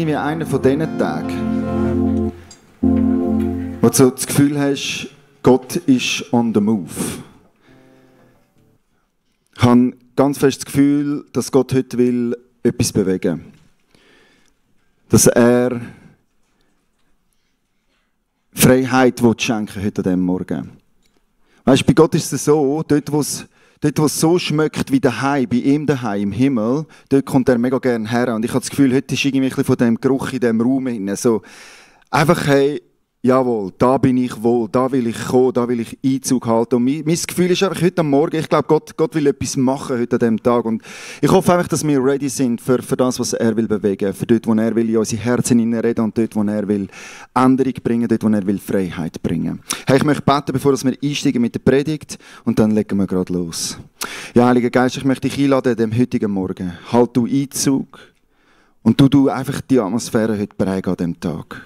irgendwie einer von diesen Tagen, wo du so das Gefühl hast, Gott ist on the move. Ich habe ganz fest das Gefühl, dass Gott heute will etwas bewegen. Dass er Freiheit schenken heute an diesem Morgen. Weißt du, bei Gott ist es so, dort wo es so schmeckt wie daheim, bei ihm daheim im Himmel, dort kommt er mega gerne her. Und ich habe das Gefühl, heute ist irgendwie ein bisschen von diesem Geruch in diesem Raum hinein. So, einfach, hey, jawohl, da bin ich wohl, da will ich kommen, da will ich Einzug halten. Und mein Gefühl ist einfach heute am Morgen, ich glaube, Gott will etwas machen heute an diesem Tag. Und ich hoffe einfach, dass wir ready sind für das, was er will bewegen, für dort, wo er will in unsere Herzen hineinreden und dort, wo er will Änderung bringen, dort, wo er will Freiheit bringen. Hey, ich möchte beten, bevor wir einsteigen mit der Predigt und dann legen wir gerade los. Ja, Heiliger Geist, ich möchte dich einladen an dem heutigen Morgen. Halt du Einzug und du einfach die Atmosphäre heute prägen an diesem Tag.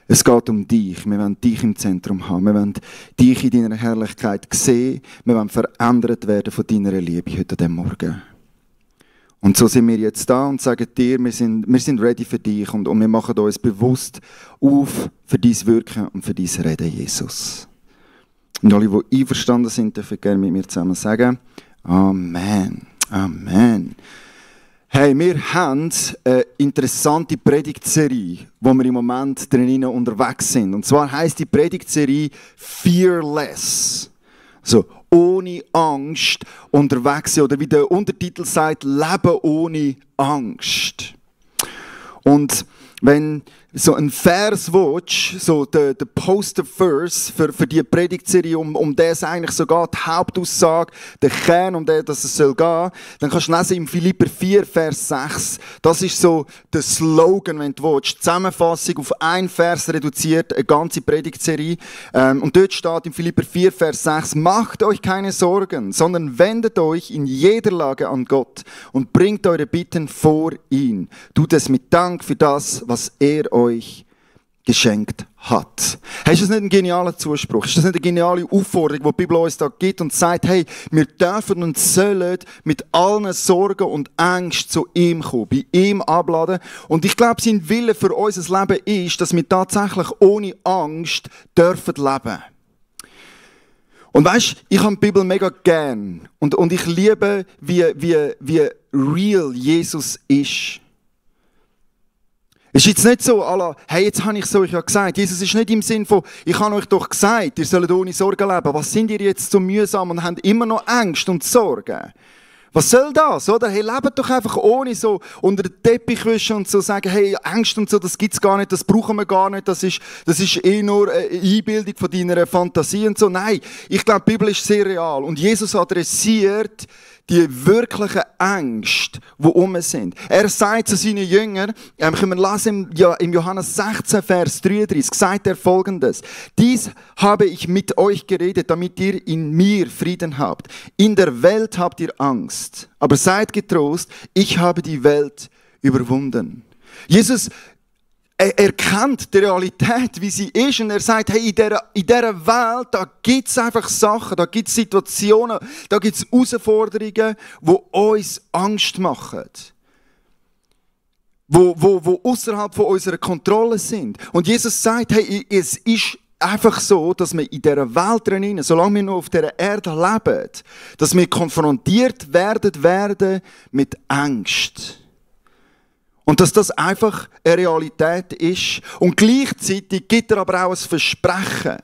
Es geht um dich. Wir wollen dich im Zentrum haben. Wir wollen dich in deiner Herrlichkeit sehen. Wir wollen verändert werden von deiner Liebe heute an diesem Morgen. Und so sind wir jetzt da und sagen dir, wir sind ready für dich und wir machen uns bewusst auf für dein Wirken und für dein Reden, Jesus. Und alle, die einverstanden sind, dürfen gerne mit mir zusammen sagen, Amen. Amen. Hey, wir haben eine interessante Predigtserie, wo wir im Moment drinnen unterwegs sind. Und zwar heisst die Predigtserie Fearless. Also ohne Angst unterwegs sein. Oder wie der Untertitel sagt, Leben ohne Angst. Und wenn so ein Vers willst, so der Poster-Verse für die Predigtserie, um den es eigentlich so geht, die Hauptaussage, der Kern, um den dass es soll gehen, dann kannst du lesen im Philipper 4, Vers 6. Das ist so der Slogan, wenn du willst. Zusammenfassung auf einen Vers reduziert, eine ganze Predigtserie. Und dort steht im Philipper 4, Vers 6, macht euch keine Sorgen, sondern wendet euch in jeder Lage an Gott und bringt eure Bitten vor ihn. Tut es mit Dank für das, was er euch geschenkt hat. Hey, ist das nicht ein genialer Zuspruch? Ist das nicht eine geniale Aufforderung, die die Bibel uns da gibt und sagt, hey, wir dürfen und sollen mit allen Sorgen und Ängsten zu ihm kommen, bei ihm abladen. Und ich glaube, sein Wille für unser Leben ist, dass wir tatsächlich ohne Angst dürfen leben. Und weisst, ich habe die Bibel mega gern und ich liebe, wie real Jesus ist. Es ist jetzt nicht so, hey, jetzt habe ich es euch ja gesagt. Jesus ist nicht im Sinn von, ich habe euch doch gesagt, ihr sollt ohne Sorgen leben. Was sind ihr jetzt so mühsam und habt immer noch Angst und Sorgen? Was soll das, oder? Hey, lebt doch einfach ohne so unter den Teppich wischen und so sagen, hey, Angst und so, das gibt's gar nicht, das brauchen wir gar nicht, das ist eh nur eine Einbildung von deiner Fantasie und so. Nein, ich glaube, die Bibel ist sehr real und Jesus adressiert die wirklichen Ängste, die um sind. Er sagt zu seinen Jüngern, können wir lesen im Johannes 16, Vers 33, sagt er Folgendes. Dies habe ich mit euch geredet, damit ihr in mir Frieden habt. In der Welt habt ihr Angst, aber seid getrost, ich habe die Welt überwunden. Jesus erkennt die Realität, wie sie ist, und er sagt, hey, in dieser Welt, da gibt es einfach Sachen, da gibt es Situationen, da gibt es Herausforderungen, die uns Angst machen. Wo außerhalb von unserer Kontrolle sind. Und Jesus sagt, hey, es ist einfach so, dass wir in dieser Welt drin, solange wir noch auf dieser Erde leben, dass wir konfrontiert werden mit Angst. Und dass das einfach eine Realität ist. Und gleichzeitig gibt er aber auch ein Versprechen.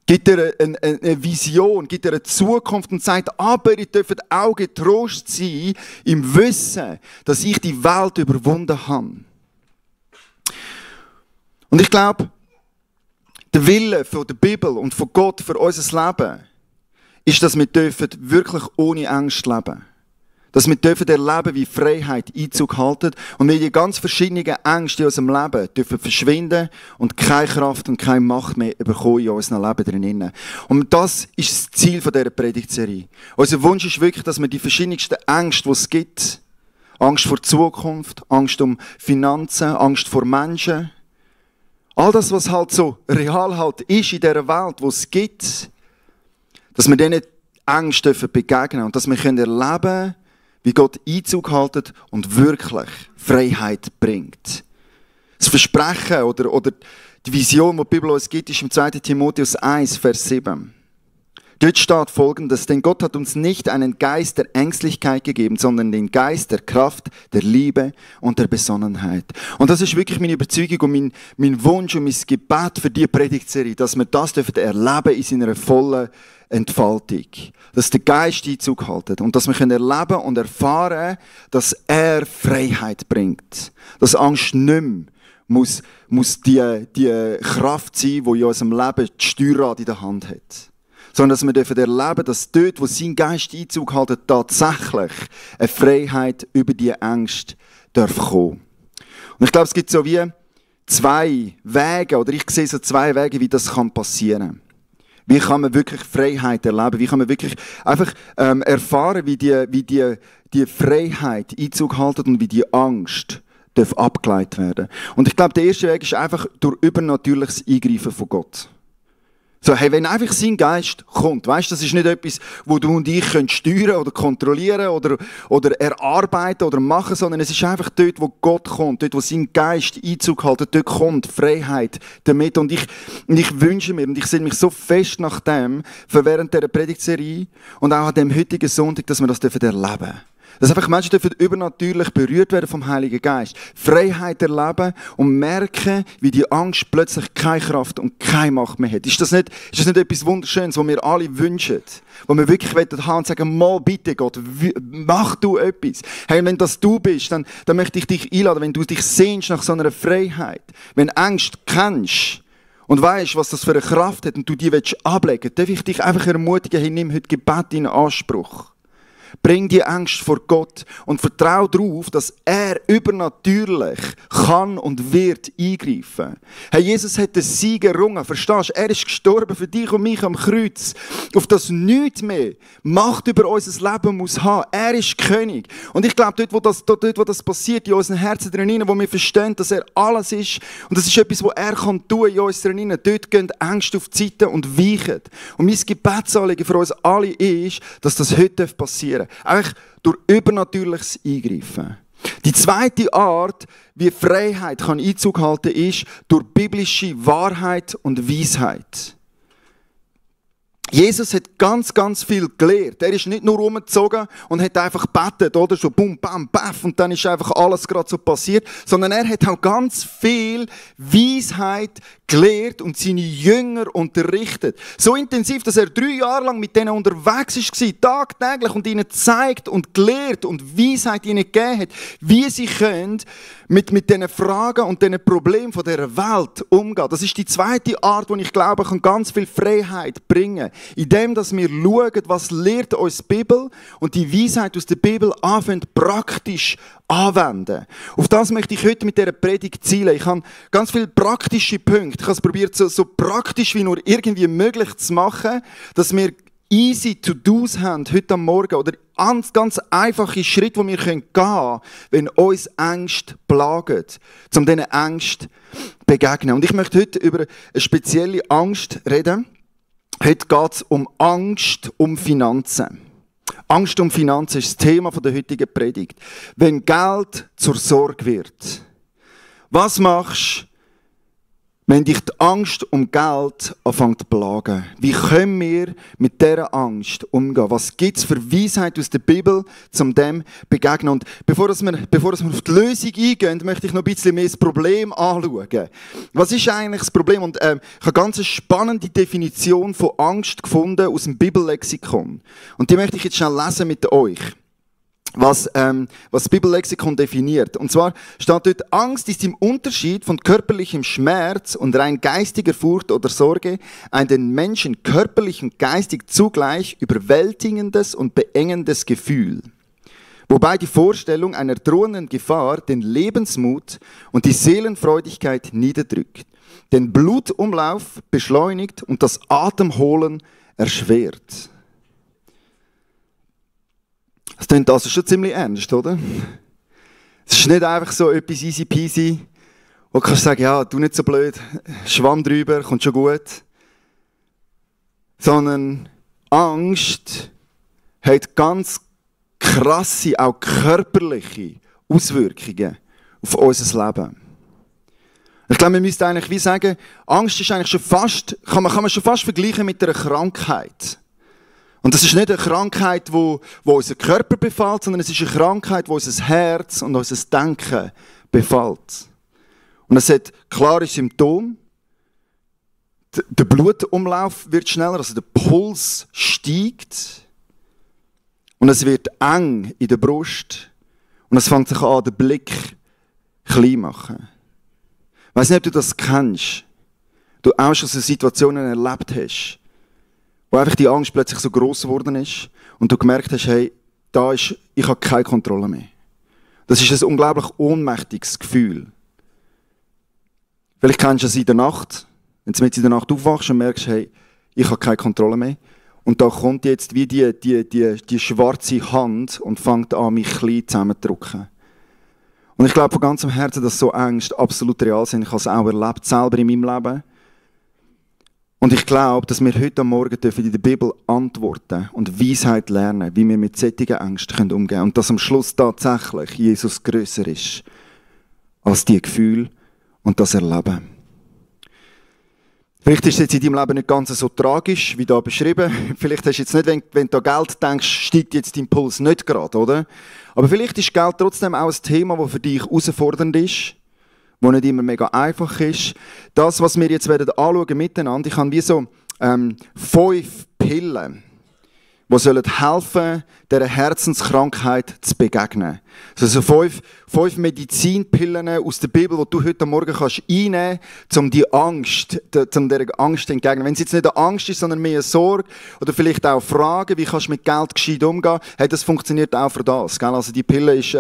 Gibt er eine Vision, gibt er eine Zukunft und sagt, aber ihr dürft auch getrost sein im Wissen, dass ich die Welt überwunden habe. Und ich glaube, der Wille von der Bibel und von Gott für unser Leben ist, dass wir wirklich ohne Angst leben dürfen. Dass wir erleben, wie Freiheit Einzug halten und wir die ganz verschiedenen Ängste in unserem Leben dürfen verschwinden und keine Kraft und keine Macht mehr bekommen in unserem Leben drinnen. Und das ist das Ziel dieser Predigtserie. Unser Wunsch ist wirklich, dass wir die verschiedensten Ängste, die es gibt, Angst vor der Zukunft, Angst um Finanzen, Angst vor Menschen, all das, was halt so real halt ist in dieser Welt, wo es gibt, dass wir diesen Ängsten begegnen dürfen und dass wir erleben können, wie Gott Einzug hält und wirklich Freiheit bringt. Das Versprechen oder die Vision, die die Bibel uns gibt, ist im 2. Timotheus 1, Vers 7. Dort steht Folgendes: Denn Gott hat uns nicht einen Geist der Ängstlichkeit gegeben, sondern den Geist der Kraft, der Liebe und der Besonnenheit. Und das ist wirklich meine Überzeugung und mein Wunsch und mein Gebet für diese Predigtserie, dass wir das erleben dürfen in seiner vollen Entfaltung. Dass der Geist Einzug hält und dass wir erleben und erfahren, dass er Freiheit bringt. Dass Angst nicht mehr muss die Kraft sein, die in unserem Leben die Steuerrad in der Hand hat. Sondern dass wir erleben dürfen, dass dort, wo sein Geist Einzug hält, tatsächlich eine Freiheit über die Ängste darf kommen. Und ich glaube, es gibt so wie zwei Wege, oder ich sehe so zwei Wege, wie das passieren kann. Wie kann man wirklich Freiheit erleben? Wie kann man wirklich einfach erfahren, wie die Freiheit Einzug hält und wie die Angst darf abgeleitet werden. Und ich glaube, der erste Weg ist einfach durch übernatürliches Eingreifen von Gott. So, hey, wenn einfach sein Geist kommt, weißt, das ist nicht etwas, wo du und ich steuern oder kontrollieren oder erarbeiten oder machen, sondern es ist einfach dort, wo Gott kommt, dort, wo sein Geist Einzug hält, dort kommt Freiheit damit. Und ich wünsche mir, und ich sehe mich so fest nach dem, für während dieser Predigtserie und auch an dem heutigen Sonntag, dass wir das erleben dürfen. Dass einfach Menschen dürfen übernatürlich berührt werden vom Heiligen Geist. Freiheit erleben und merken, wie die Angst plötzlich keine Kraft und keine Macht mehr hat. Ist das nicht etwas Wunderschönes, was wir alle wünschen? Wo wir wirklich haben und sagen, mal bitte Gott, mach du etwas. Hey, wenn das du bist, dann möchte ich dich einladen, wenn du dich sehnst nach so einer Freiheit. Wenn Angst kennst und weisst, was das für eine Kraft hat und du die ablegen willst, darf ich dich einfach ermutigen, hey, nimm heute Gebet in Anspruch. Bring die Angst vor Gott und vertrau darauf, dass er übernatürlich kann und wird eingreifen. Hey, Jesus hat den Sieg errungen, verstehst du? Er ist gestorben für dich und mich am Kreuz, auf das nichts mehr Macht über unser Leben muss haben. Er ist König. Und ich glaube, dort, wo das passiert, in unseren Herzen drin, wo wir verstehen, dass er alles ist und das ist etwas, was er kann tun in uns drin, dort gehen Ängste auf die Seite und weichen. Und mein Gebetsanliegen für uns alle ist, dass das heute passieren darf. Einfach durch übernatürliches Eingreifen. Die zweite Art, wie Freiheit kann Einzug halten, ist durch biblische Wahrheit und Weisheit. Jesus hat ganz, ganz viel gelehrt. Er ist nicht nur rumgezogen und hat einfach gebetet, oder so bum, bam, baff und dann ist einfach alles gerade so passiert, sondern er hat auch ganz viel Weisheit gelehrt und seine Jünger unterrichtet. So intensiv, dass er 3 Jahre lang mit denen unterwegs war, tagtäglich, und ihnen zeigt und gelehrt und Weisheit ihnen gegeben hat, wie sie können mit diesen Fragen und diesen Problemen von dieser Welt umgehen. Das ist die zweite Art, wo ich glaube, kann ganz viel Freiheit bringen. Indem, dass wir schauen, was lehrt uns die Bibel und die Weisheit aus der Bibel anfangen, praktisch anwenden. Auf das möchte ich heute mit dieser Predigt zielen. Ich habe ganz viele praktische Punkte. Ich habe es probiert, so praktisch wie nur irgendwie möglich zu machen, dass wir easy To-Dos haben heute am Morgen oder ganz einfache Schritte, die wir gehen können, wenn uns Ängste plagen, um diesen Ängsten zu begegnen. Und ich möchte heute über eine spezielle Angst reden. Heute geht es um Angst um Finanzen. Angst um Finanzen ist das Thema der heutigen Predigt. Wenn Geld zur Sorge wird. Was machst du, wenn dich die Angst um Geld anfängt zu plagen? Wie können wir mit dieser Angst umgehen? Was gibt es für Weisheit aus der Bibel, um dem zu begegnen? Und bevor wir auf die Lösung eingehen, möchte ich noch ein bisschen mehr das Problem anschauen. Was ist eigentlich das Problem? Und ich habe eine ganz spannende Definition von Angst gefunden aus dem Bibellexikon. Und die möchte ich jetzt schnell lesen mit euch. Was das Bibellexikon definiert. Und zwar steht dort, Angst ist im Unterschied von körperlichem Schmerz und rein geistiger Furcht oder Sorge ein den Menschen körperlich und geistig zugleich überwältigendes und beengendes Gefühl. Wobei die Vorstellung einer drohenden Gefahr den Lebensmut und die Seelenfreudigkeit niederdrückt, den Blutumlauf beschleunigt und das Atemholen erschwert. Das klingt also schon ziemlich ernst, oder? Es ist nicht einfach so etwas easy peasy, wo du kannst sagen, ja, tu nicht so blöd, Schwamm drüber, kommt schon gut. Sondern Angst hat ganz krasse, auch körperliche Auswirkungen auf unser Leben. Ich glaube, wir müssten eigentlich wie sagen, Angst ist eigentlich schon fast, kann man schon fast vergleichen mit einer Krankheit. Und das ist nicht eine Krankheit, wo unser Körper befällt, sondern es ist eine Krankheit, wo unser Herz und unser Denken befällt. Und es hat klare Symptome. Der Blutumlauf wird schneller, also der Puls steigt. Und es wird eng in der Brust. Und es fängt sich an, den Blick klein zu machen. Ich weiss nicht, ob du das kennst. Du auch schon so Situationen erlebt hast, wo einfach die Angst plötzlich so gross geworden ist und du gemerkt hast, hey, ich habe keine Kontrolle mehr. Das ist ein unglaublich ohnmächtiges Gefühl. Vielleicht kennst du es in der Nacht, wenn du mit in der Nacht aufwachst und merkst, hey, ich habe keine Kontrolle mehr. Und da kommt jetzt wie die schwarze Hand und fängt an, mich klein zusammenzudrücken. Und ich glaube von ganzem Herzen, dass so Ängste absolut real sind. Ich habe es auch erlebt, selber in meinem Leben. Und ich glaube, dass wir heute am Morgen in der Bibel antworten und Weisheit lernen, wie wir mit solchen Ängsten umgehen können. Und dass am Schluss tatsächlich Jesus grösser ist als die Gefühle und das Erleben. Vielleicht ist es jetzt in deinem Leben nicht ganz so tragisch, wie da beschrieben. Vielleicht hast du jetzt nicht, wenn du an Geld denkst, steigt jetzt dein Puls nicht gerade, oder? Aber vielleicht ist Geld trotzdem auch ein Thema, das für dich herausfordernd ist, das nicht immer mega einfach ist. Das, was wir jetzt anschauen miteinander, ich habe wie so 5 Pillen, die sollen helfen, dieser Herzenskrankheit zu begegnen. Also 5 Medizinpillen aus der Bibel, die du heute Morgen kannst einnehmen kannst, um dieser Angst entgegnen. Wenn es jetzt nicht eine Angst ist, sondern mehr eine Sorge oder vielleicht auch Fragen, wie kannst du mit Geld gescheit umgehen, hey, das funktioniert auch für das. Gell? Also die Pille ist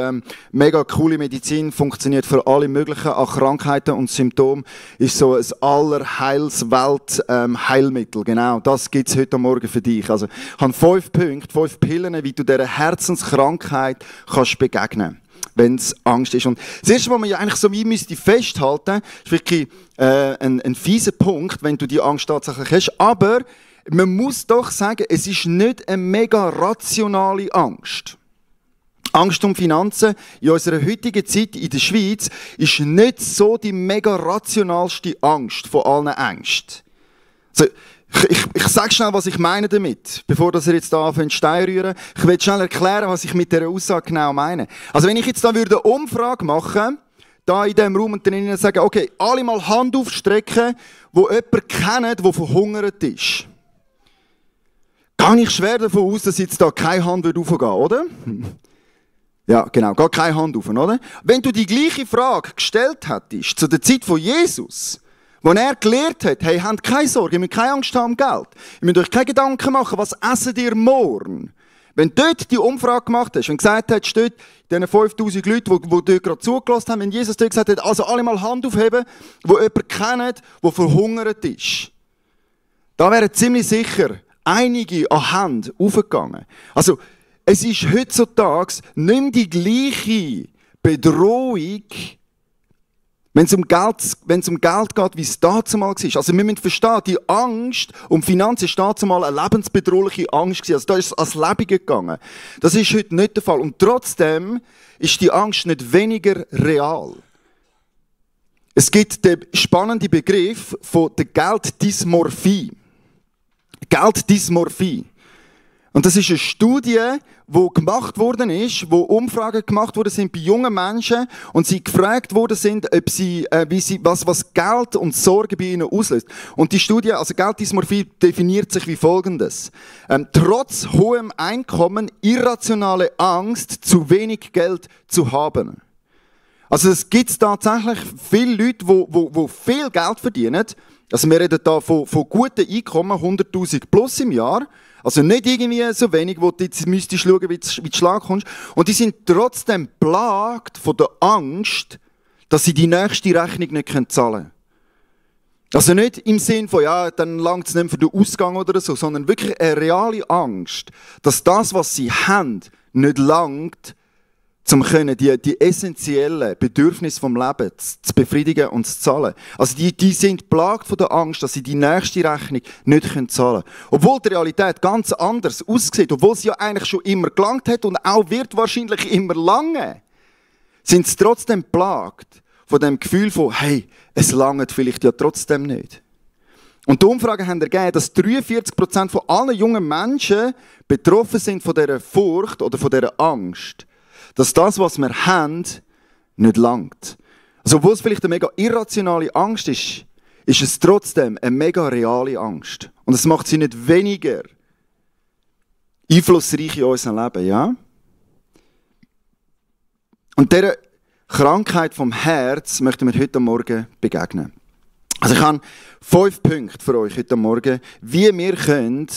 mega coole Medizin, funktioniert für alle möglichen Krankheiten und Symptome, ist so ein Allerheilswelt-Heilmittel. Genau, das gibt es heute Morgen für dich. Also ich habe 5 Punkte, 5 Pillen, wie du dieser Herzenskrankheit kannst begegnen, wenn es Angst ist. Und das Erste, was man ja eigentlich so wie müsste festhalten, ist wirklich ein fieser Punkt, wenn du die Angst tatsächlich hast. Aber man muss doch sagen, es ist nicht eine mega rationale Angst. Angst um Finanzen in unserer heutigen Zeit in der Schweiz ist nicht so die mega rationalste Angst von allen Ängsten. Also, ich sage schnell, was ich meine damit, bevor ihr jetzt da anfängt Stein rühren. Ich will schnell erklären, was ich mit dieser Aussage genau meine. Also wenn ich jetzt da eine Umfrage machen, da in diesem Raum und drinnen sagen, okay, alle mal Hand aufstrecken, wo jemand kennt, der verhungert ist. Gehe ich schwer davon aus, dass jetzt da keine Hand aufgehen wird, oder? Ja, genau, geht keine Hand auf, oder? Wenn du die gleiche Frage gestellt hättest, zu der Zeit von Jesus, wo er gelehrt hat, hey, habt keine Sorge, ihr müsst keine Angst haben um Geld. Ihr müsst euch keine Gedanken machen, was essen ihr morgen? Wenn du dort die Umfrage gemacht hast, wenn du gesagt hast, dort, diesen 5000 Leuten, die dort gerade zugelassen haben, wenn Jesus dort gesagt hat, also alle mal Hand aufheben, wo jemand kennt, der verhungert ist. Da wären ziemlich sicher einige an Hand aufgegangen. Also, es ist heutzutage nicht mehr die gleiche Bedrohung, wenn es um Geld geht, wie es damals war. Also wir müssen verstehen, die Angst um Finanzen war damals eine lebensbedrohliche Angst. Also da ist es ans Leben gegangen. Das ist heute nicht der Fall. Und trotzdem ist die Angst nicht weniger real. Es gibt den spannenden Begriff von der Gelddysmorphie. Gelddysmorphie. Und das ist eine Studie, die gemacht worden ist, wo Umfragen gemacht worden sind bei jungen Menschen und sie gefragt worden sind, ob was Geld und Sorge bei ihnen auslöst. Und die Studie, also Gelddysmorphie, definiert sich wie Folgendes: trotz hohem Einkommen irrationale Angst, zu wenig Geld zu haben. Also es gibt tatsächlich viele Leute, die viel Geld verdienen. Also wir reden da von guten Einkommen, 100'000 plus im Jahr. Also nicht irgendwie so wenig, wo du jetzt müsstest schauen, wie du Schlag kommst. Und die sind trotzdem plagt von der Angst, dass sie die nächste Rechnung nicht zahlen können. Also nicht im Sinn von, ja, dann langt es nicht für den Ausgang oder so, sondern wirklich eine reale Angst, dass das, was sie haben, nicht langt, um die essentiellen Bedürfnisse vom Leben zu befriedigen und zu zahlen. Also die sind plagt von der Angst, dass sie die nächste Rechnung nicht zahlen können. Obwohl die Realität ganz anders aussieht, obwohl sie ja eigentlich schon immer gelangt hat und auch wird wahrscheinlich immer lange, sind sie trotzdem plagt von dem Gefühl von, hey, es langt vielleicht ja trotzdem nicht. Und die Umfragen haben ergeben, dass 43% von allen jungen Menschen betroffen sind von dieser Furcht oder von dieser Angst, dass das, was wir haben, nicht langt. Also, obwohl es vielleicht eine mega irrationale Angst ist, ist es trotzdem eine mega reale Angst. Und es macht sie nicht weniger einflussreich in unserem Leben, ja? Und dieser Krankheit vom Herz möchten wir heute Morgen begegnen. Also ich habe 5 Punkte für euch heute Morgen, wie wir können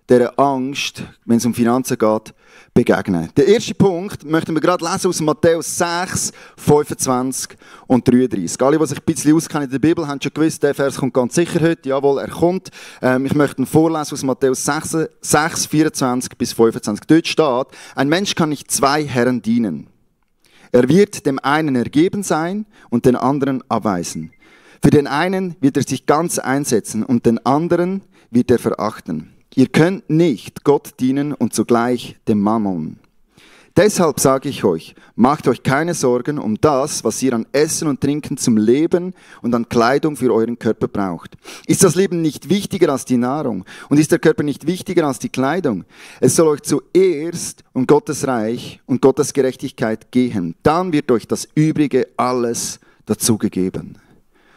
dieser Angst, wenn es um Finanzen geht, begegnen. Der erste Punkt möchten wir gerade lesen aus Matthäus 6, 25 und 33. Alle, die sich ein bisschen auskennen in der Bibel, haben schon gewusst, der Vers kommt ganz sicher heute. Jawohl, er kommt. Ich möchte ihn vorlesen aus Matthäus 6, 24 bis 25. Dort steht, ein Mensch kann nicht 2 Herren dienen. Er wird dem einen ergeben sein und den anderen abweisen. Für den einen wird er sich ganz einsetzen und den anderen wird er verachten. Ihr könnt nicht Gott dienen und zugleich dem Mammon. Deshalb sage ich euch, macht euch keine Sorgen um das, was ihr an Essen und Trinken zum Leben und an Kleidung für euren Körper braucht. Ist das Leben nicht wichtiger als die Nahrung? Und ist der Körper nicht wichtiger als die Kleidung? Es soll euch zuerst um Gottes Reich und Gottes Gerechtigkeit gehen. Dann wird euch das Übrige alles dazugegeben.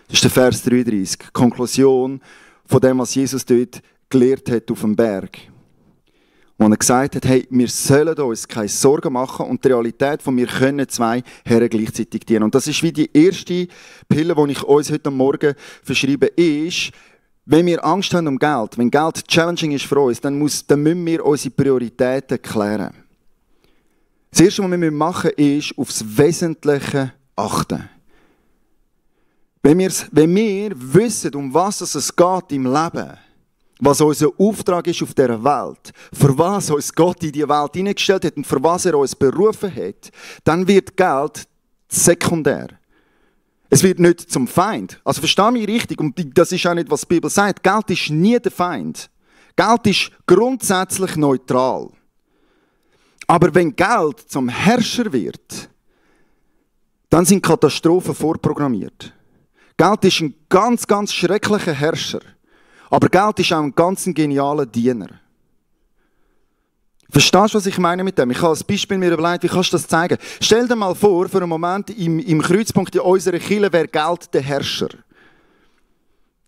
Das ist der Vers 33, Konklusion von dem, was Jesus dort gelehrt hat auf dem Berg. Wo er gesagt hat, hey, wir sollen uns keine Sorgen machen und die Realität von wir können 2 Herren gleichzeitig dienen. Und das ist wie die erste Pille, die ich uns heute Morgen verschreibe, ist, wenn wir Angst haben um Geld, wenn Geld challenging ist für uns, dann müssen wir unsere Prioritäten klären. Das Erste, was wir machen müssen, ist aufs Wesentliche achten. Wenn wir wissen, um was es geht im Leben, was unser Auftrag ist auf dieser Welt, für was uns Gott in die Welt hineingestellt hat und für was er uns berufen hat, dann wird Geld sekundär. Es wird nicht zum Feind. Also verstehe mich richtig, und das ist auch nicht, was die Bibel sagt. Geld ist nie der Feind. Geld ist grundsätzlich neutral. Aber wenn Geld zum Herrscher wird, dann sind Katastrophen vorprogrammiert. Geld ist ein ganz, ganz schrecklicher Herrscher. Aber Geld ist auch ein ganz genialer Diener. Verstehst du, was ich meine mit dem? Ich habe als Beispiel mir überlegt, wie kannst du das zeigen? Stell dir mal vor, für einen Moment im Kreuzpunkt in unserer Kirche wäre Geld der Herrscher.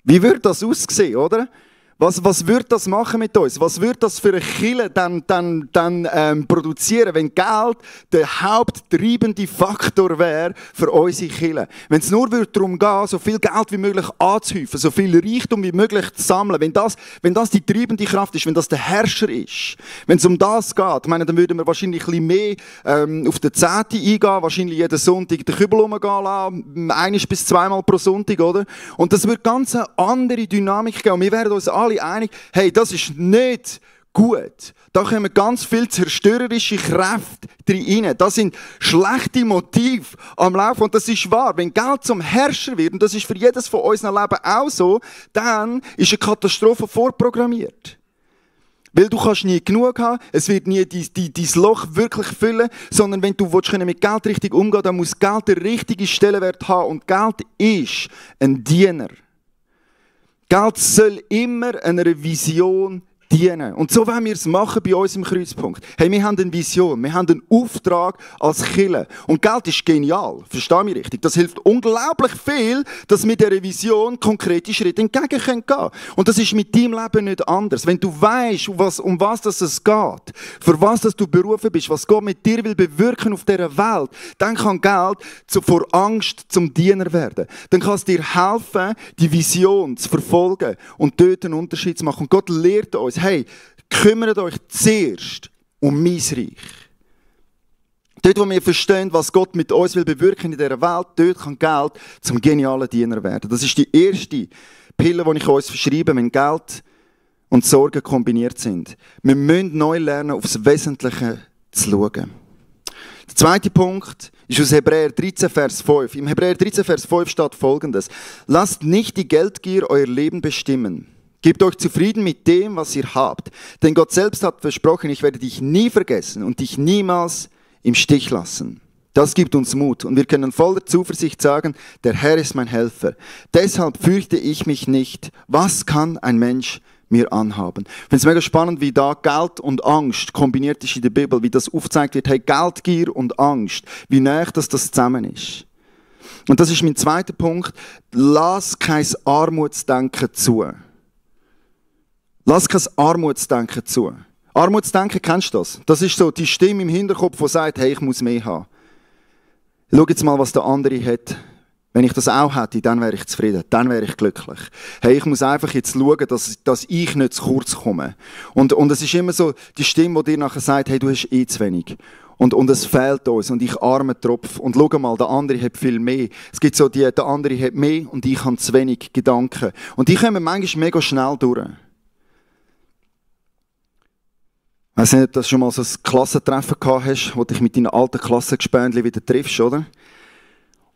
Wie würde das aussehen, oder? Was würde das machen mit uns? Was würde das für eine Kirche dann produzieren, wenn Geld der haupttreibende Faktor wäre für unsere Kirche? Wenn es nur darum geht, so viel Geld wie möglich anzuhäufen, so viel Reichtum wie möglich zu sammeln, wenn das die treibende Kraft ist, wenn das der Herrscher ist, wenn es um das geht, ich meine, dann würden wir wahrscheinlich ein bisschen mehr auf den 10. eingehen, wahrscheinlich jeden Sonntag den Kübel rumgehen lassen, 1 bis 2 Mal pro Sonntag, oder? Und das würde ganz eine andere Dynamik geben. Und wir werden uns alle einig, hey, das ist nicht gut. Da kommen ganz viele zerstörerische Kräfte rein. Das sind schlechte Motive am Laufen. Und das ist wahr. Wenn Geld zum Herrscher wird, und das ist für jedes von unseren Leben auch so, dann ist eine Katastrophe vorprogrammiert. Weil du kannst nie genug haben, es wird nie dein Loch wirklich füllen, sondern wenn du mit Geld richtig umgehen willst, dann muss Geld den richtigen Stellenwert haben. Und Geld ist ein Diener. Geld soll immer einer Vision dienen. Und so wollen wir es machen bei uns im Kreuzpunkt. Hey, wir haben eine Vision, wir haben einen Auftrag als Kirche. Und Geld ist genial, versteh mich richtig. Das hilft unglaublich viel, dass wir dieser Vision konkrete Schritte entgegen gehen können. Und das ist mit deinem Leben nicht anders. Wenn du weißt, um was es geht, für was du berufen bist, was Gott mit dir will bewirken auf dieser Welt, dann kann Geld vor Angst zum Diener werden. Dann kann es dir helfen, die Vision zu verfolgen und dort einen Unterschied zu machen. Und Gott lehrt uns, hey, kümmert euch zuerst um mein Reich. Dort, wo wir verstehen, was Gott mit uns will bewirken in dieser Welt, dort kann Geld zum genialen Diener werden. Das ist die erste Pille, die ich uns verschreibe, wenn Geld und Sorgen kombiniert sind. Wir müssen neu lernen, aufs Wesentliche zu schauen. Der zweite Punkt ist aus Hebräer 13, Vers 5. Im Hebräer 13, Vers 5 steht Folgendes: Lasst nicht die Geldgier euer Leben bestimmen. Gebt euch zufrieden mit dem, was ihr habt. Denn Gott selbst hat versprochen, ich werde dich nie vergessen und dich niemals im Stich lassen. Das gibt uns Mut und wir können voller Zuversicht sagen, der Herr ist mein Helfer. Deshalb fürchte ich mich nicht. Was kann ein Mensch mir anhaben? Ich finde es mega spannend, wie da Geld und Angst kombiniert ist in der Bibel, wie das aufgezeigt wird, hey, Geldgier und Angst, wie nah das zusammen ist. Und das ist mein zweiter Punkt. Lass kein Armutsdenken zu. Lass kein Armutsdenken zu. Armutsdenken, kennst du das? Das ist so die Stimme im Hinterkopf, die sagt, hey, ich muss mehr haben. Schau jetzt mal, was der andere hat. Wenn ich das auch hätte, dann wäre ich zufrieden, dann wäre ich glücklich. Hey, ich muss einfach jetzt schauen, dass ich nicht zu kurz komme. Und es ist immer so die Stimme, die dir nachher sagt, hey, du hast eh zu wenig. Und es fehlt uns und ich armer Tropf. Und schau mal, der andere hat viel mehr. Es gibt so der andere hat mehr und ich habe zu wenig Gedanken. Und die kommen manchmal mega schnell durch. Ich weiss nicht, ob du schon mal so ein Klassentreffen gehabt hast, wo du dich mit deinen alten Klassengespendli wieder triffst, oder?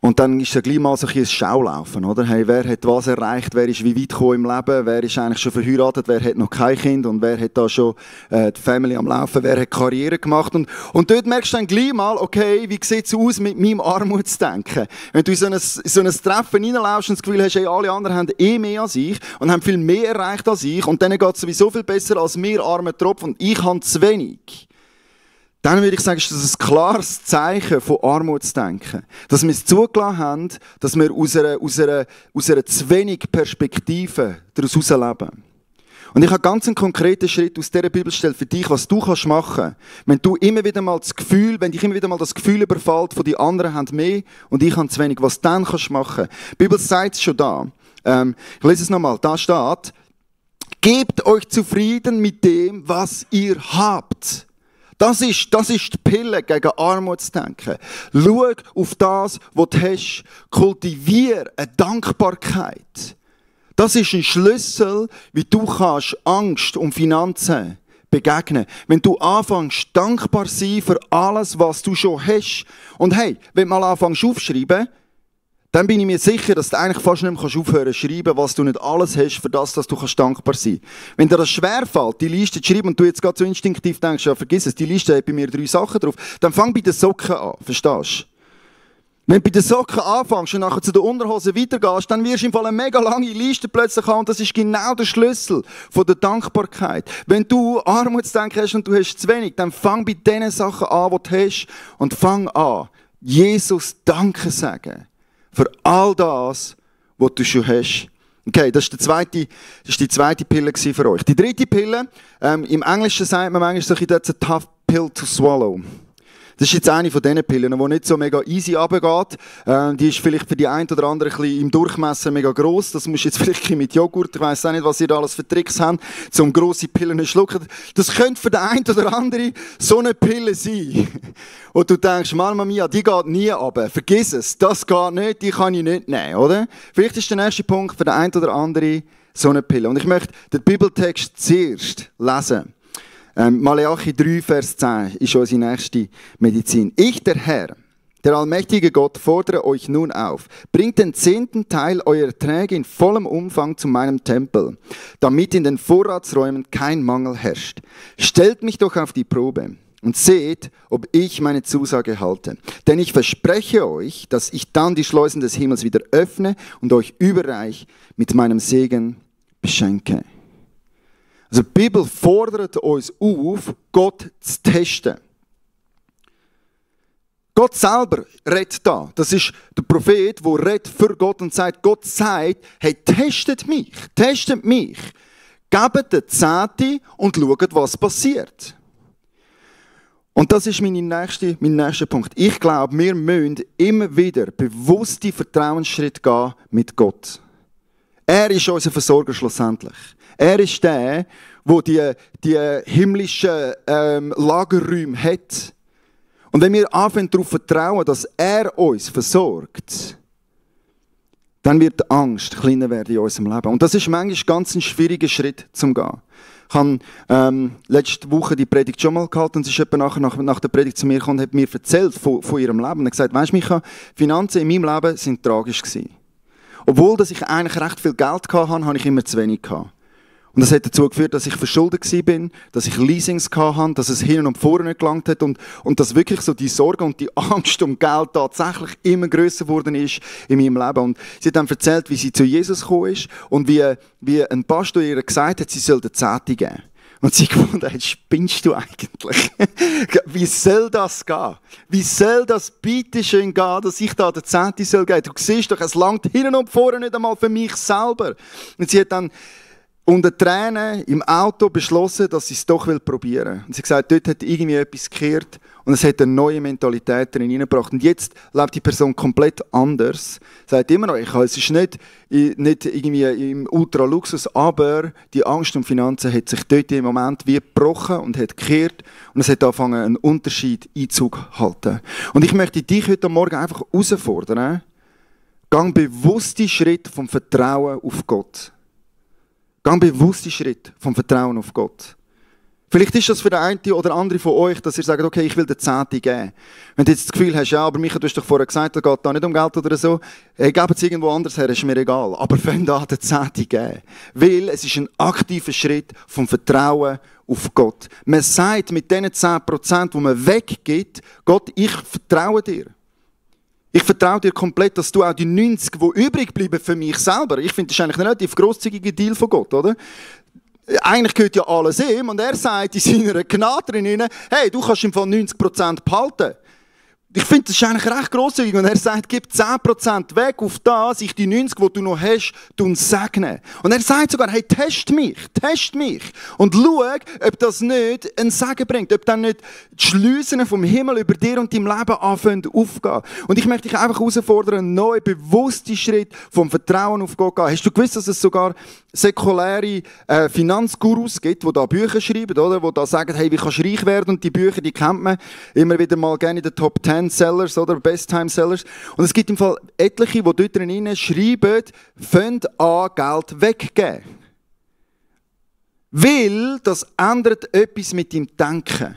Und dann ist ja gleich mal so ein Schaulaufen, oder? Hey, wer hat was erreicht, wer ist wie weit gekommen im Leben, wer ist eigentlich schon verheiratet, wer hat noch kein Kind und wer hat da schon die Family am Laufen, wer hat Karriere gemacht. Und dort merkst du dann gleich mal, okay, wie sieht es aus mit meinem Armutsdenken? Wenn du in so ein Treffen reinlaufst und das Gefühl hast, hey, alle anderen haben eh mehr als ich und haben viel mehr erreicht als ich und denen geht es sowieso viel besser als mir, armer Tropf, und ich habe zu wenig. Dann würde ich sagen, ist das ein klares Zeichen von Armutsdenken. Dass wir es zugelassen haben, dass wir aus einer zu wenig Perspektive daraus leben. Und ich habe ganz einen konkreten Schritt aus dieser Bibelstelle für dich, was du kannst machen. Wenn dich immer wieder mal das Gefühl überfällt, von die anderen haben mehr und ich habe zu wenig, was dann kannst du machen? Die Bibel sagt es schon da. Ich lese es nochmal. Da steht, gebt euch zufrieden mit dem, was ihr habt. Das ist die Pille gegen Armutsdenken. Schau auf das, was du hast. Kultivier eine Dankbarkeit. Das ist ein Schlüssel, wie du kannst Angst um Finanzen begegnen. Wenn du anfängst, dankbar zu sein für alles, was du schon hast. Und hey, wenn du mal anfängst aufschreiben, dann bin ich mir sicher, dass du eigentlich fast nicht mehr aufhören zu schreiben, was du nicht alles hast, für das, dass du dankbar sein kannst. Wenn dir das schwerfällt, die Liste zu schreiben und du jetzt gerade so instinktiv denkst, ja vergiss es, die Liste hat bei mir 3 Sachen drauf, dann fang bei den Socken an, verstehst du? Wenn du bei den Socken anfängst und nachher zu den Unterhosen weitergehst, dann wirst du im Fall eine mega lange Liste plötzlich haben und das ist genau der Schlüssel von der Dankbarkeit. Wenn du Armutsdenken hast und du hast zu wenig, dann fang bei den Sachen an, die du hast und fang an, Jesus Danke sagen. Für all das, was du schon hast. Okay, das war die zweite Pille für euch. Die dritte Pille, im Englischen sagt man manchmal so, that's a tough pill to swallow. Das ist jetzt eine von diesen Pillen, die nicht so mega easy runtergeht. Die ist vielleicht für die einen oder anderen ein bisschen im Durchmesser mega gross. Das musst du jetzt vielleicht mit Joghurt, ich weiss auch nicht, was ihr da alles für Tricks habt, um grosse Pillen zu schlucken. Das könnte für den einen oder anderen so eine Pille sein. Und du denkst, Mama mia, die geht nie runter. Vergiss es, das geht nicht, die kann ich nicht nehmen, oder? Vielleicht ist der nächste Punkt für den einen oder anderen so eine Pille. Und ich möchte den Bibeltext zuerst lesen. Malachi 3, Vers 10 ist unsere nächste Medizin. Ich, der Herr, der allmächtige Gott, fordere euch nun auf, bringt den 10. Teil eurer Erträge in vollem Umfang zu meinem Tempel, damit in den Vorratsräumen kein Mangel herrscht. Stellt mich doch auf die Probe und seht, ob ich meine Zusage halte. Denn ich verspreche euch, dass ich dann die Schleusen des Himmels wieder öffne und euch überreich mit meinem Segen beschenke. Also die Bibel fordert uns auf, Gott zu testen. Gott selber redet da. Das ist der Prophet, der redet für Gott und sagt, Gott sagt, hey, testet mich. Gebt den 10. und schaut, was passiert. Und das ist mein nächster Punkt. Ich glaube, wir müssen immer wieder bewusste Vertrauensschritte gehen mit Gott. Er ist unser Versorger schlussendlich. Er ist der, der die himmlischen Lagerräume hat. Und wenn wir anfangen darauf vertrauen, dass er uns versorgt, dann wird die Angst kleiner werden in unserem Leben. Und das ist manchmal ganz ein schwieriger Schritt zum Gehen. Ich habe letzte Woche die Predigt schon mal gehalten und sie ist nachher nach der Predigt zu mir gekommen und hat mir erzählt von ihrem Leben. Und hat gesagt, weisst du, Micha, Finanzen in meinem Leben sind tragisch gewesen. Obwohl dass ich eigentlich recht viel Geld hatte, habe ich immer zu wenig gehabt. Und das hat dazu geführt, dass ich verschuldet war, dass ich Leasings hatte, dass es hin und vorne nicht gelangt hat und dass wirklich so die Sorge und die Angst um Geld tatsächlich immer grösser geworden ist in meinem Leben. Und sie hat dann erzählt, wie sie zu Jesus gekommen ist und wie ein Pastor ihr gesagt hat, sie soll den Zehnten geben. Und sie gefunden hat, spinnst du eigentlich? Wie soll das gehen? Wie soll das bitte schön gehen, dass ich da den Zehnten soll geben? Du siehst doch, es langt hin und vorne nicht einmal für mich selber. Und sie hat dann unter Tränen im Auto beschlossen, dass sie es doch probieren will. Und sie hat gesagt, dort hat irgendwie etwas gekehrt und es hat eine neue Mentalität darin hineingebracht. Und jetzt lebt die Person komplett anders. Sie sagt immer noch, es ist nicht irgendwie im Ultraluxus, aber die Angst um Finanzen hat sich dort im Moment wie gebrochen und hat gekehrt und es hat angefangen, einen Unterschied Einzug zu halten. Und ich möchte dich heute Morgen einfach herausfordern, gang bewusste Schritt vom Vertrauen auf Gott. Ganz bewusste Schritt vom Vertrauen auf Gott. Vielleicht ist das für den einen oder andere von euch, dass ihr sagt, okay, ich will den Zehnten geben. Wenn du jetzt das Gefühl hast, ja, aber Micha, du hast doch vorher gesagt, es geht da nicht um Geld oder so, hey, gebt es irgendwo anders her, ist mir egal. Aber fang da den Zehnten geben. Weil es ist ein aktiver Schritt vom Vertrauen auf Gott. Man sagt mit diesen 10%, die man weggibt, Gott, ich vertraue dir. Ich vertraue dir komplett, dass du auch die 90, die übrig bleiben für mich selber, ich finde, das ist eigentlich ein relativ grosszügiger Deal von Gott, oder? Eigentlich gehört ja alles ihm und er sagt in seiner Gnade drin, hey, du kannst im Fall 90% behalten. Ich finde, das ist eigentlich recht grosszügig und er sagt, gib 10% weg auf das, ich die 90, die du noch hast, segne. Und er sagt sogar, hey, test mich und schau, ob das nicht einen Segen bringt, ob dann nicht die Schleusen vom Himmel über dir und deinem Leben anfangen aufgehen. Und ich möchte dich einfach herausfordern, einen neuen, bewussten Schritt vom Vertrauen auf Gott gehen. Hast du gewusst, dass es sogar säkuläre Finanzgurus gibt, die da Bücher schreiben, oder? Die da sagen, hey, wie kannst du reich werden? Und die Bücher, die kennt man immer wieder mal gerne in den Top 10 Sellers oder Best Time Sellers. Und es gibt im Fall etliche, die dort drin schreiben, fängt an, Geld weggeben. Weil das ändert etwas mit deinem Denken.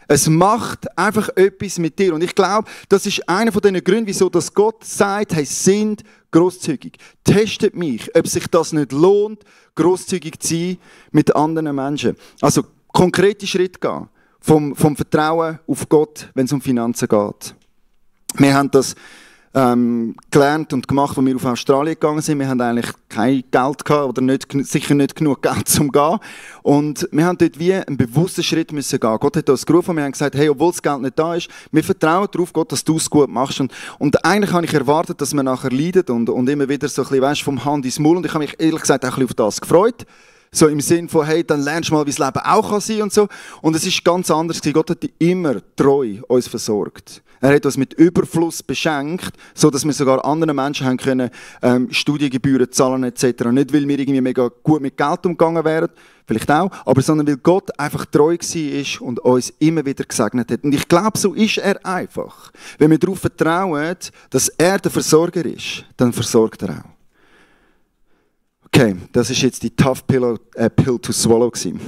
Es macht einfach etwas mit dir. Und ich glaube, das ist einer von den Gründen, wieso dass Gott sagt, hey, sind grosszügig. Testet mich, ob sich das nicht lohnt, grosszügig zu sein mit anderen Menschen. Also konkrete Schritte gehen. Vom Vertrauen auf Gott, wenn es um Finanzen geht. Wir haben das gelernt und gemacht, als wir auf Australien gegangen sind. Wir haben eigentlich kein Geld gehabt oder sicher nicht genug Geld zum gehen. Und wir haben dort wie einen bewussten Schritt müssen gehen. Gott hat uns gerufen und wir haben gesagt, hey, obwohl das Geld nicht da ist, wir vertrauen darauf, Gott, dass du es gut machst. Und eigentlich habe ich erwartet, dass wir nachher leiden und immer wieder so ein bisschen, weißt, vom Hand ins Maul. Und ich habe mich ehrlich gesagt auch ein bisschen auf das gefreut. So im Sinn von, hey, dann lernst du mal, wie das Leben auch sein kann und so. Und es ist ganz anders gewesen. Gott hat immer treu uns versorgt. Er hat uns mit Überfluss beschenkt, so dass wir sogar anderen Menschen haben können, Studiengebühren zahlen etc. Nicht, weil wir irgendwie mega gut mit Geld umgegangen wären, vielleicht auch, aber sondern weil Gott einfach treu war und uns immer wieder gesegnet hat. Und ich glaube, so ist er einfach. Wenn wir darauf vertrauen, dass er der Versorger ist, dann versorgt er auch. Okay, das ist jetzt die Tough Pill to Swallow gewesen.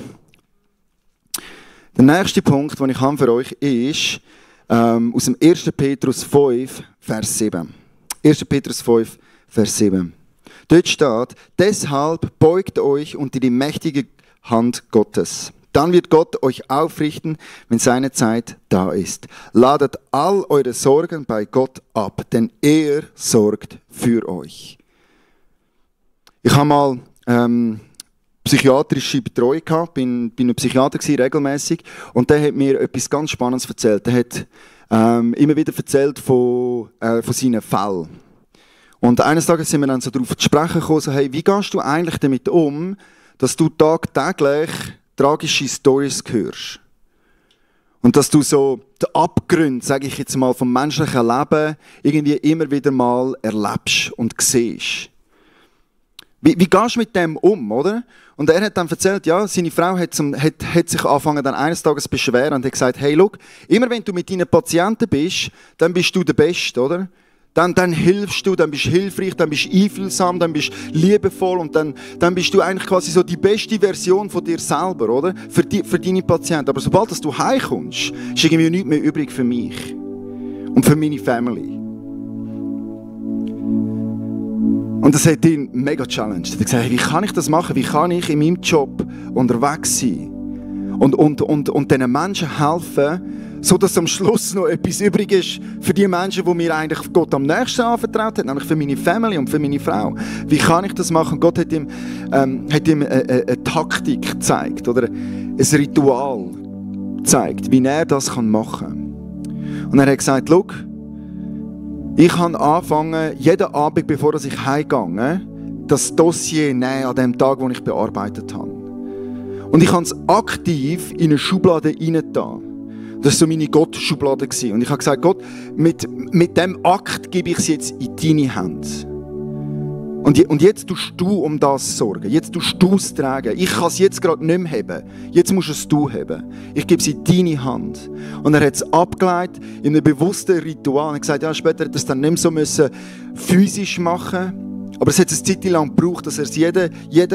Der nächste Punkt, den ich habe für euch ist aus dem 1. Petrus 5, Vers 7. 1. Petrus 5, Vers 7. Dort steht, deshalb beugt euch unter die mächtige Hand Gottes. Dann wird Gott euch aufrichten, wenn seine Zeit da ist. Ladet all eure Sorgen bei Gott ab, denn er sorgt für euch. Ich habe mal psychiatrische Betreuung gehabt, bin ein Psychiater gewesen, regelmäßig, und der hat mir etwas ganz Spannendes erzählt. Der hat immer wieder erzählt von seinen Fällen. Und eines Tages sind wir dann so darauf zu sprechen gekommen, so, hey, wie gehst du eigentlich damit um, dass du tagtäglich tragische Storys hörst? Und dass du so die Abgründe, sage ich jetzt mal, vom menschlichen Leben irgendwie immer wieder mal erlebst und siehst. Wie gehst du mit dem um, oder? Und er hat dann erzählt, ja, seine Frau hat sich angefangen, dann eines Tages zu beschweren und hat gesagt, hey, schau, immer wenn du mit deinen Patienten bist, dann bist du der Beste, oder? Dann hilfst du, dann bist du hilfreich, dann bist du einfühlsam, dann bist du liebevoll und dann bist du eigentlich quasi so die beste Version von dir selber, oder? Für deine Patienten. Aber sobald du heimkommst, ist irgendwie nichts mehr übrig für mich und für meine Family. Und das hat ihn mega challenged. Er hat gesagt, hey, wie kann ich das machen? Wie kann ich in meinem Job unterwegs sein? Und diesen Menschen helfen, sodass am Schluss noch etwas übrig ist für die Menschen, die mir eigentlich Gott am nächsten anvertraut hat, nämlich für meine Family und für meine Frau. Wie kann ich das machen? Gott hat ihm eine Taktik gezeigt oder ein Ritual gezeigt, wie er das machen kann. Und er hat gesagt, schau, ich habe angefangen, jeden Abend, bevor ich heimgehe, das Dossier nehmen an dem Tag, wo ich bearbeitet habe. Und ich habe es aktiv in eine Schublade reingetan. Das war so meine Gott-Schublade. Und ich habe gesagt, Gott, mit diesem Akt gebe ich es jetzt in deine Hände. Und jetzt tust du um das sorgen. Jetzt tust du es tragen. Ich kann es jetzt gerade nicht mehr haben. Jetzt musst es du haben. Ich gebe es in deine Hand. Und er hat es abgeleitet in einem bewussten Ritual. Er hat gesagt, ja, später hat er es dann nicht mehr so physisch machen müssen. Aber es hat eine Zeit lang gebraucht, dass er es jeder,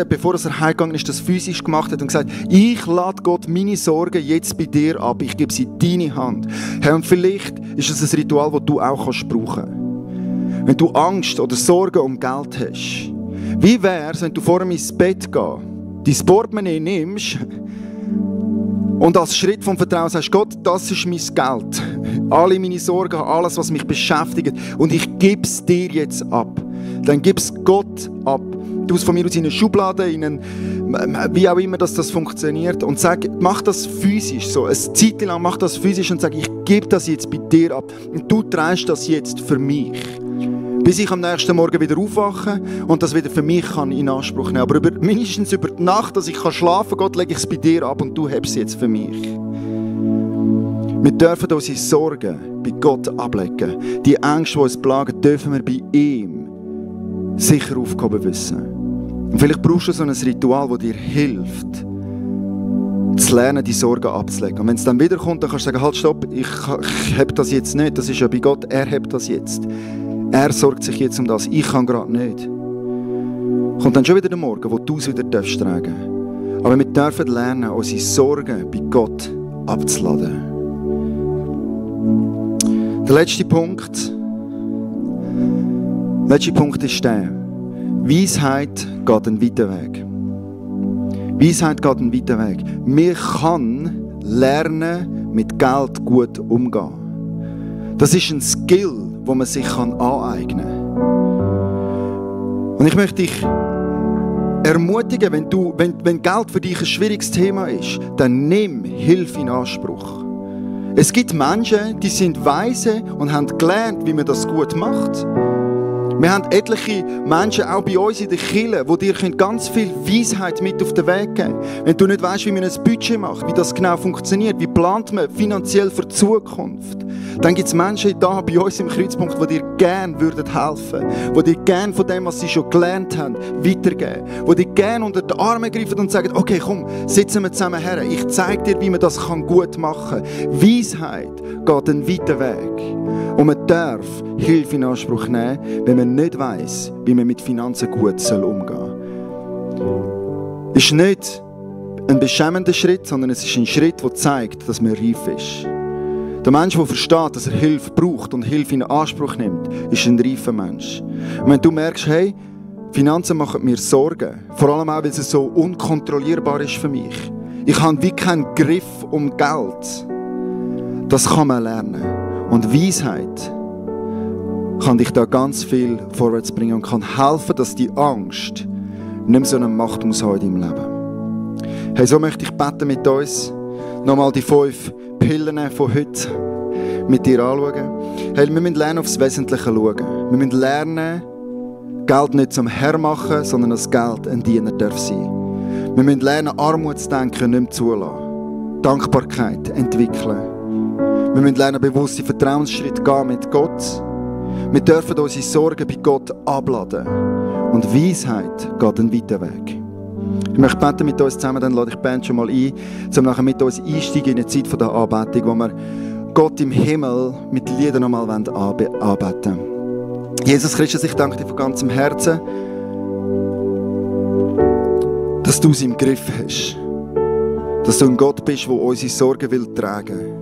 bevor er heimgegangen ist, das physisch gemacht hat und gesagt, ich lade Gott meine Sorgen jetzt bei dir ab, ich gebe sie in deine Hand. Hey, und vielleicht ist es ein Ritual, das du auch brauchen kannst. Wenn du Angst oder Sorgen um Geld hast, wie wäre es, wenn du vor dem ins Bett gehst, dein Portemonnaie nimmst und als Schritt vom Vertrauen sagst, Gott, das ist mein Geld. Alle meine Sorgen, alles, was mich beschäftigt und ich gebe es dir jetzt ab. Dann gib es Gott ab. Du es von mir aus in eine Schublade, wie auch immer das funktioniert. Und sag, mach das physisch so. Eine Zeit lang mach das physisch und sag, ich gebe das jetzt bei dir ab. Und du trägst das jetzt für mich. Bis ich am nächsten Morgen wieder aufwache und das wieder für mich kann in Anspruch nehmen. Aber mindestens über die Nacht, dass ich schlafen kann, Gott, lege ich es bei dir ab und du hebst es jetzt für mich. Wir dürfen unsere Sorgen bei Gott ablegen. Die Ängste, die uns plagen, dürfen wir bei ihm sicher aufgehoben wissen. Und vielleicht brauchst du so ein Ritual, das dir hilft, zu lernen, die Sorgen abzulegen. Und wenn es dann wieder kommt, dann kannst du sagen, halt, stopp, ich habe das jetzt nicht. Das ist ja bei Gott, er hat das jetzt. Er sorgt sich jetzt um das, ich kann gerade nicht. Kommt dann schon wieder der Morgen, wo du es wieder tragen darfst. Aber wir dürfen lernen, unsere Sorgen bei Gott abzuladen. Der letzte Punkt ist der. Weisheit geht einen weiten Weg. Weisheit geht einen weiten Weg. Wir können lernen, mit Geld gut umzugehen. Das ist ein Skill, den man sich aneignen kann. Und ich möchte dich ermutigen, wenn Geld für dich ein schwieriges Thema ist, dann nimm Hilfe in Anspruch. Es gibt Menschen, die sind weise und haben gelernt, wie man das gut macht. Wir haben etliche Menschen, auch bei uns in der Kirche, die dir ganz viel Weisheit mit auf den Weg geben können. Wenn du nicht weißt, wie man ein Budget macht, wie das genau funktioniert, wie plant man finanziell für die Zukunft, dann gibt es Menschen da bei uns im Kreuzpunkt, die dir gerne helfen würden, die dir gerne von dem, was sie schon gelernt haben, weitergeben, die dir gerne unter die Arme greifen und sagen, okay, komm, sitzen wir zusammen her, ich zeige dir, wie man das gut machen kann. Weisheit geht einen weiten Weg. Und man darf Hilfe in Anspruch nehmen, wenn man nicht weiss, wie man mit Finanzen gut umgehen soll. Es ist nicht ein beschämender Schritt, sondern es ist ein Schritt, der zeigt, dass man reif ist. Der Mensch, der versteht, dass er Hilfe braucht und Hilfe in Anspruch nimmt, ist ein reifer Mensch. Und wenn du merkst, hey, Finanzen machen mir Sorgen, vor allem auch, weil es so unkontrollierbar ist für mich. Ich habe wie keinen Griff um Geld. Das kann man lernen. Und Weisheit kann dich da ganz viel vorwärts bringen und kann helfen, dass die Angst nicht mehr so eine Macht muss haben in deinem Leben. Hey, so möchte ich beten mit uns. Nochmal die 5 Pillen von heute mit dir anschauen. Hey, wir müssen lernen, aufs Wesentliche schauen. Wir müssen lernen, Geld nicht zum Herr machen, sondern dass Geld ein Diener darf sein. Wir müssen lernen, Armutsdenken nicht mehr zulassen. Dankbarkeit entwickeln. Wir müssen lernen, bewusste Vertrauensschritte gehen mit Gott. Wir dürfen unsere Sorgen bei Gott abladen. Und Weisheit geht einen weiten Weg. Ich möchte beten mit uns zusammen, dann lade ich die Band schon mal ein, um nachher mit uns einsteigen in eine Zeit der Anbetung, wo wir Gott im Himmel mit Liedern nochmal anbeten wollen. Jesus Christus, ich danke dir von ganzem Herzen, dass du es im Griff hast. Dass du ein Gott bist, der unsere Sorgen tragen will.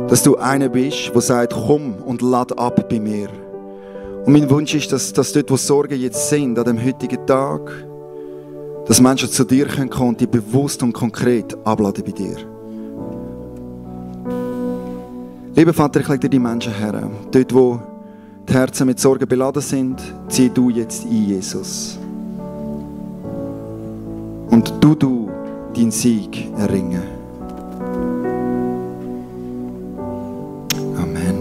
Dass du einer bist, der sagt, komm und lad ab bei mir. Und mein Wunsch ist, dass dort, wo Sorgen jetzt sind, an dem heutigen Tag, dass Menschen zu dir kommen können und die bewusst und konkret abladen bei dir. Lieber Vater, ich lege dir die Menschen her. Dort, wo die Herzen mit Sorgen beladen sind, zieh du jetzt ein, Jesus. Und du deinen Sieg erringen. Amen.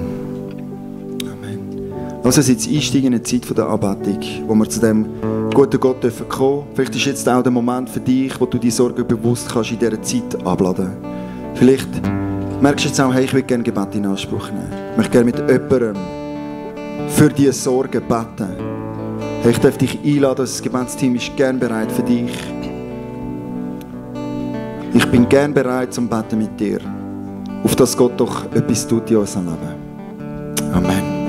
Amen. Lass uns jetzt einsteigen in eine Zeit der Anbetung, wo wir zu dem guten Gott kommen dürfen. Vielleicht ist jetzt auch der Moment für dich, wo du die Sorgen bewusst kannst in dieser Zeit abladen. Vielleicht merkst du jetzt auch, hey, ich will gerne Gebet in Anspruch nehmen. Ich möchte gerne mit jemandem für diese Sorgen beten. Hey, ich darf dich einladen, das Gebetsteam ist gerne bereit für dich. Ich bin gerne bereit zum Beten mit dir. Auf dass Gott doch etwas tut in unserem Leben. Amen.